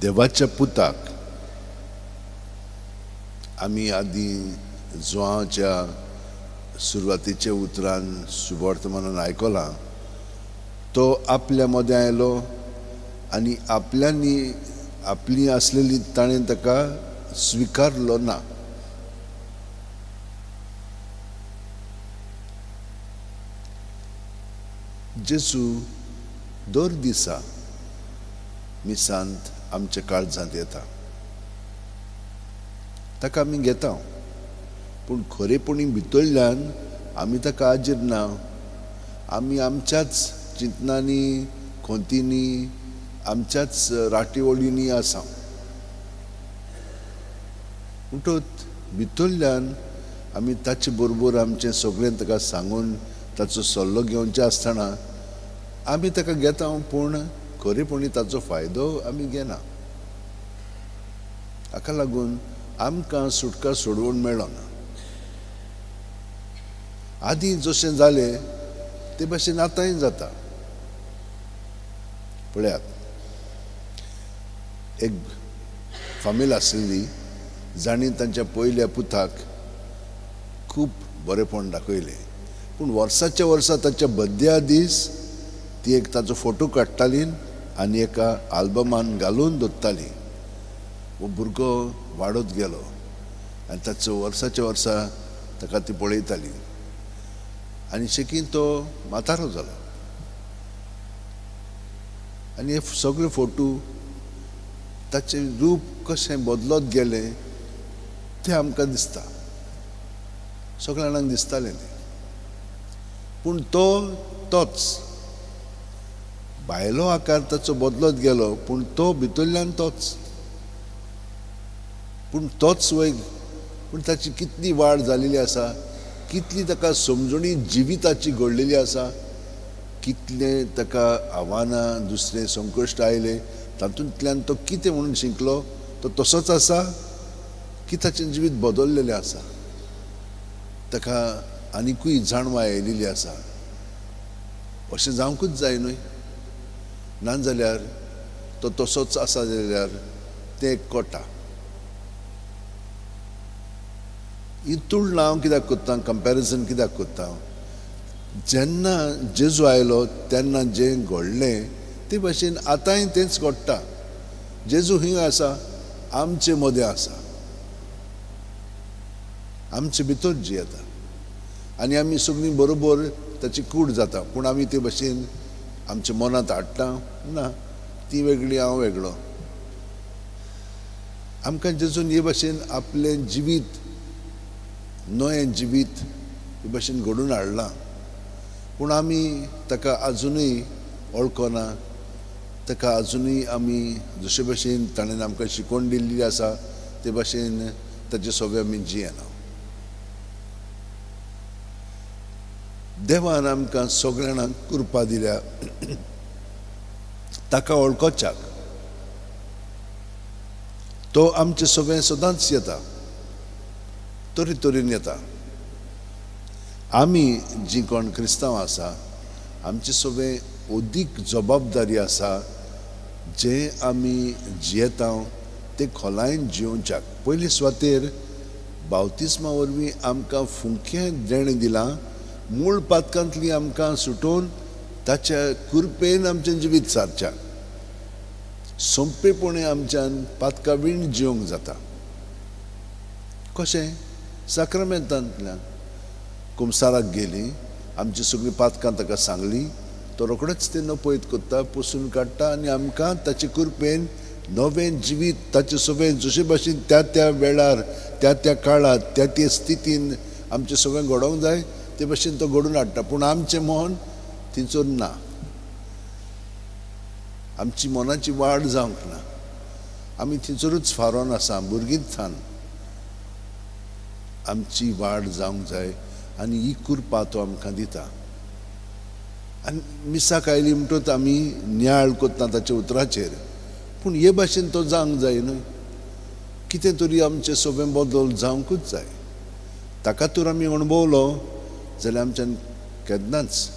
देवाच्या पुताक आमी आदीं जुवांच्या सुरवातीच्या उतरान सुवर्तमानान आयकलां, तो आपल्या मदें आयलो आनी आपल्यांनी आपली आसलेली ताणें ताका स्विकारलो ना. जेजू दर दिसा मिसांत आमच्या काळजांत येता, ताका आमी घेता, पूण खरेपणी भितरल्यान आमी ताका आजीर ना. आमी आमच्याच चिंतनांनी, खोंतींनी, आमच्याच राटीवळींनी आसा. म्हणटच भितरल्यान आमी ताचे बरोबर आमचें सगळें ताका सांगून ताचो सल्लो घेवचें आसतना आमी ताका घेता, पूण खरेपणी ताचो फायदो आमी घेना. हाका लागून आमकां सुटका सोडवण मेळना. आदीं जशें जालें ते भाशेन आतांय जाता. पळयात, एक फामील आशिल्ली जांणी तांच्या पयल्या पुताक खूब बरेपण दाखयलें, पूण वर्साच्या वर्सा ताच्या बड्ड्या दीस ती एक ताचो फोटो काडटाली आनी एका आल्बमान घालून दवरताली. हो भुरगो वाडत गेलो आनी ताचो वर्साच्या वर्सा ताका ती पळयताली आनी शेकीन तो म्हातारो जालो आनी हे सगळे फोटो ताचें रूप कशें बदलत गेलें तें आमकां दिसता, सगळ्या जाणांक दिसतालें तें. पूण तो तोच भायलो आकार ताचो बदलत गेलो, पूण तो भितरल्यान तोच, पूण तोच वय, पूण ताची कितली वाड जालेली आसा, कितली ताका समजणी जिविताची घडलेली आसा, कितलें ताका आव्हानां दुसरें संकश्ट आयलें तातूंतल्यान तो कितें म्हणून शिकलो, तो तसोच आसा की ताचें जिवीत बदललेलें आसा, ताका आनिकूय जाणवाय आयिल्ली आसा. अशें जावंकूच जाय न्हय, नाजाल्यार तो तसोच आसा जाल्यार तें एक कोटा. ही तुळना हांव कित्याक करता, कंपॅरिजन कित्याक करता, जेन्ना जेजू आयलो तेन्ना जें घडलें ते भाशेन आतांय तेंच घडटा. जेजू खंय आसा, आमचे मदें आसा, आमचे भितर जियेता आनी आमी सगळीं बरोबर ताची कूड जाता, पूण आमी ते भाशेन आमच्या मनांत हाडटा ना, ती वेगळी हांव वेगळो. आमकां जेजून हे भाशेन आपलें जिवीत, नवें जिवीत हे भाशेन घडून हाडलां, पूण आमी ताका आजुनूय वळखना, ताका आजुनूय आमी जशे भाशेन ताणें आमकां शिकवण दिल्ली आसा ते भाशेन ताचे सगळे आमी जियेना. देवान आमकां सगळ्या जाणांक कृपा दिल्या ताका वळखोच्याक. तो आमचे सगळें सदांच येता, तरे तरेन येता. आमी जी कोण क्रिस्तांव आसा आमचे सगळें अदीक जबाबदारी आसा जे आमी जियेता ते खोलायेन जियोवच्याक. पयले सुवातेर बावतिस्मा वरवीं आमकां फुंकें देणें दिलां, मूळ पातकांतली आमकां सुटोवन ताच्या कृपेन आमचें जिवीत सारच्या, सोंपेपणी आमच्यान पातका वीण जिवंक जाता. कशें? साक्रामेंतांतल्यान. कुमसाराक गेली, आमची सगळीं पातकां ताका सांगली, तो रोखडेच ते नपयत करता, पुसून काडटा आनी आमकां ताचे कृपेन नवें जिवीत ताचे सगळें जशे भाशेन त्या त्या वेळार, त्या त्या काळांत, त्या त्या स्थितीन आमचें सगळें घडोवंक जाय ते भाशेन तो घडून हाडटा. पूण आमचें मन थंयसर ना, आमची मनाची वाड जावंक ना, आमी थंयसरूच फारोन आसा, भुरगींच थान. आमची वाड जावंक जाय आनी ही कृपा तो आमकां दिता. आनी मिसाक आयली म्हणटकच आमी नियाळ करता ताच्या उतराचेर, पूण हे भाशेन तो जावंक जाय न्हय, कितें तरी आमचें सगळें बदल जावंकूच जाय. ताका तर आमी अणभवलो जाल्यार आमच्यान केन्नाच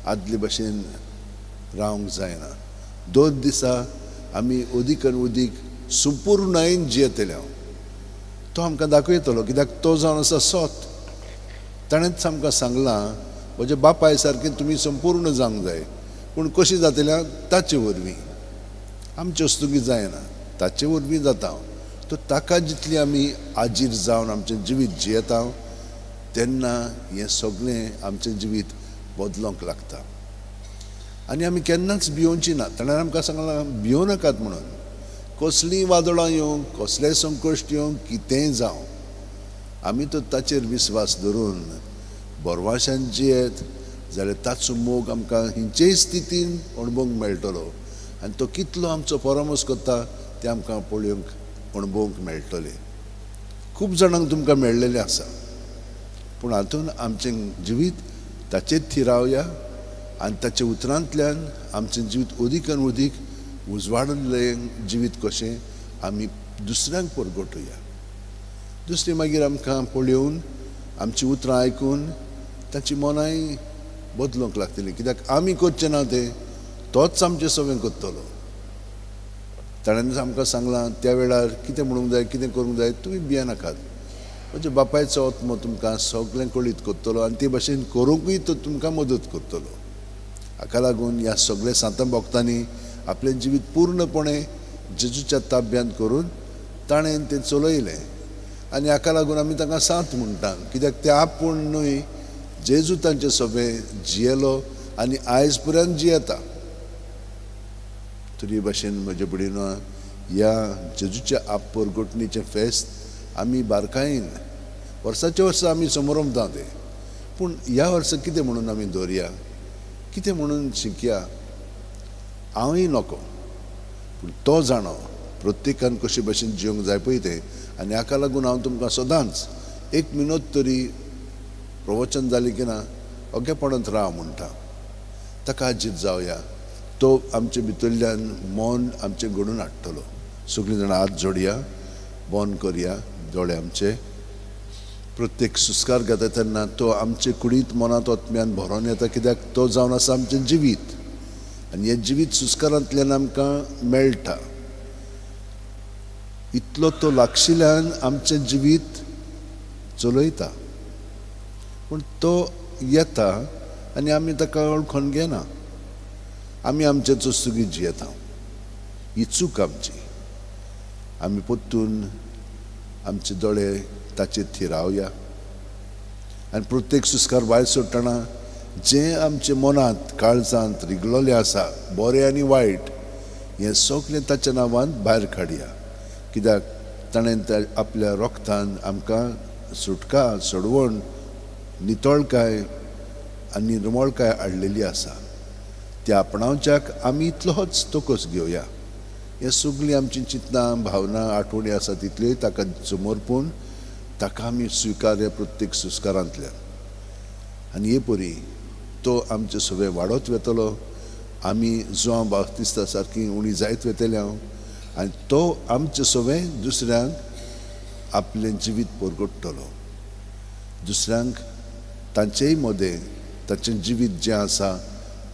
आदले भाशेन रावंक जायना. दर दिसा आमी अदीक आनी अदीक संपूर्णायेन जियेतले. हांव तो आमकां दाखयतलो, कित्याक तो जावन आसा सत. ताणेंच आमकां सांगलां म्हज्या बापाय सारकें तुमी संपूर्ण जावंक जाय. पूण कशी जातल्या? ताचे वरवीं. आमचे वस्तुकी जायना, ताचे वरवीं जाता. तो ताका जितली आमी आजीर जावन आमचें जिवीत जियेता तेन्ना हें सगळें आमचें जिवीत बदलोंक लागता. आनी आमी केन्नाच भियोवची ना. ताणें आमकां सांगलां भियोव नाकात म्हणून. कसलीं वादळां येवं, कसलेंय संकश्ट येवं, कितेंय जावं, आमी तर ताचेर विस्वास धरून बरवाशान जियेत जाल्यार ताचो मोग आमकां खंयचेय स्थितीन अणभवंक मेळटलो. आनी तो कितलो आमचो परामर्श करता तें आमकां पळोवंक अणभवंक मेळटलें. खूब जाणांक तुमकां मेळ्ळेलें आसा, पूण हातून आमचें जिवीत ताचेर थिरावया आनी ताच्या उतरांतल्यान आमचें जिवीत अदीक आनी अदीक उजवाडलें जिवीत कशें आमी दुसऱ्यांक परगटुया. दुसरें मागीर आमकां पळोवन आमचीं उतरां आयकून तांची मनांय बदलूंक लागतलीं. कित्याक आमी करचें ना तें तोच आमचें सगळें करतलो. ताणें आमकां सांगलां त्या वेळार कितें म्हणूंक जाय, कितें करूंक जाय, तुमी भियेनाकात. म्हज्या बापायचो आत्मो तुमकां सगळें कळीत करतलो आनी ते भाशेन करूंकूय तो तुमकां मदत करतलो. हाका लागून ह्या सगळ्या सांतां भक्तांनी आपलें जिवीत पूर्णपणे जेजूच्या ताब्यांत करून ताणें तें चलयलें. आनी हाका लागून आमी तांकां सांत म्हणटा, कित्याक ते आपूण न्हय जेजू तांचे सगळें जियेलो आनी आयज पर्यंत जियेता. तरी भाशेन म्हजे भयणीनो, ह्या जेजूच्या आपपरगटणीचें फेस्त आमी बारकायेन वर्साच्या वर्सा आमी समरमता तें. पूण ह्या वर्सा कितें म्हणून आमी दवरया, कितें म्हणून शिकया, हांवूय नको, पूण तो जाणो प्रत्येकान कशे भाशेन जिवंक जाय पळय तें. आनी हाका लागून हांव तुमकां सदांच एक मिनत तरी प्रवचन जालें की ना ओगेपणांत राव म्हणटा. ताका आजीत जावया, तो आमचे भितरल्यान मन आमचें घडून हाडटलो. सगळीं जाणां हात जोडया, बंद करया दोळे आमचे. प्रत्येक सुस्कार घेता तेन्ना तो आमचे कुडींत मनांत आत्म्यान भरोन येता, कित्याक तो जावन आसा आमचें जिवीत. आनी हें जिवीत सुस्कारांतल्यान आमकां मेळटा. इतलो तो लागशिल्ल्यान आमचें जिवीत चलयता. पूण तो येता आनी आमी ताका वळखून घेना, आमी आमचे चुस्तुगी जियेता. ही चूक आमची. आमी परतून आमचे दोळे ताचेर थिरावया आनी प्रत्येक सुस्कार भायर सोडटना जें आमचे मनांत काळजांत रिगलोलें आसा बरें आनी वायट हें सगळें ताच्या नांवान भायर काडया. कित्याक ताणें आपल्या रोगतान आमकां सुटका, सोडवण, नितळकाय आनी निर्मळकाय हाडलेली आसा. त्या आपणावच्याक आमी इतलोच तोकस घेवया. हे सगळीं आमची चिंतनां, भावना, आठवणी आसा तितल्योय ताका समर्पून ताका आमी स्विकारया प्रत्येक सुस्कारांतल्यान. आनी हे परी तो आमचे सगळें वाडत वेतलो. आमी जुआंव बाप्तिस्ता सारकी उणी जायत वेतले हांव आनी तो आमचें सगळें दुसऱ्यांक आपलें जिवीत परगट्टलो. दुसऱ्यांक तांचेय मदें तांचें जिवीत जें आसा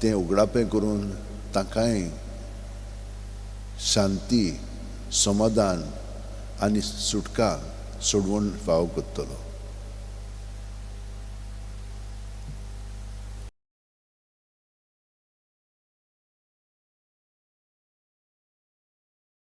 तें उगडापें करून तांकांय शांती, समाधान आनी सुटका सोडवण फावो करतलो.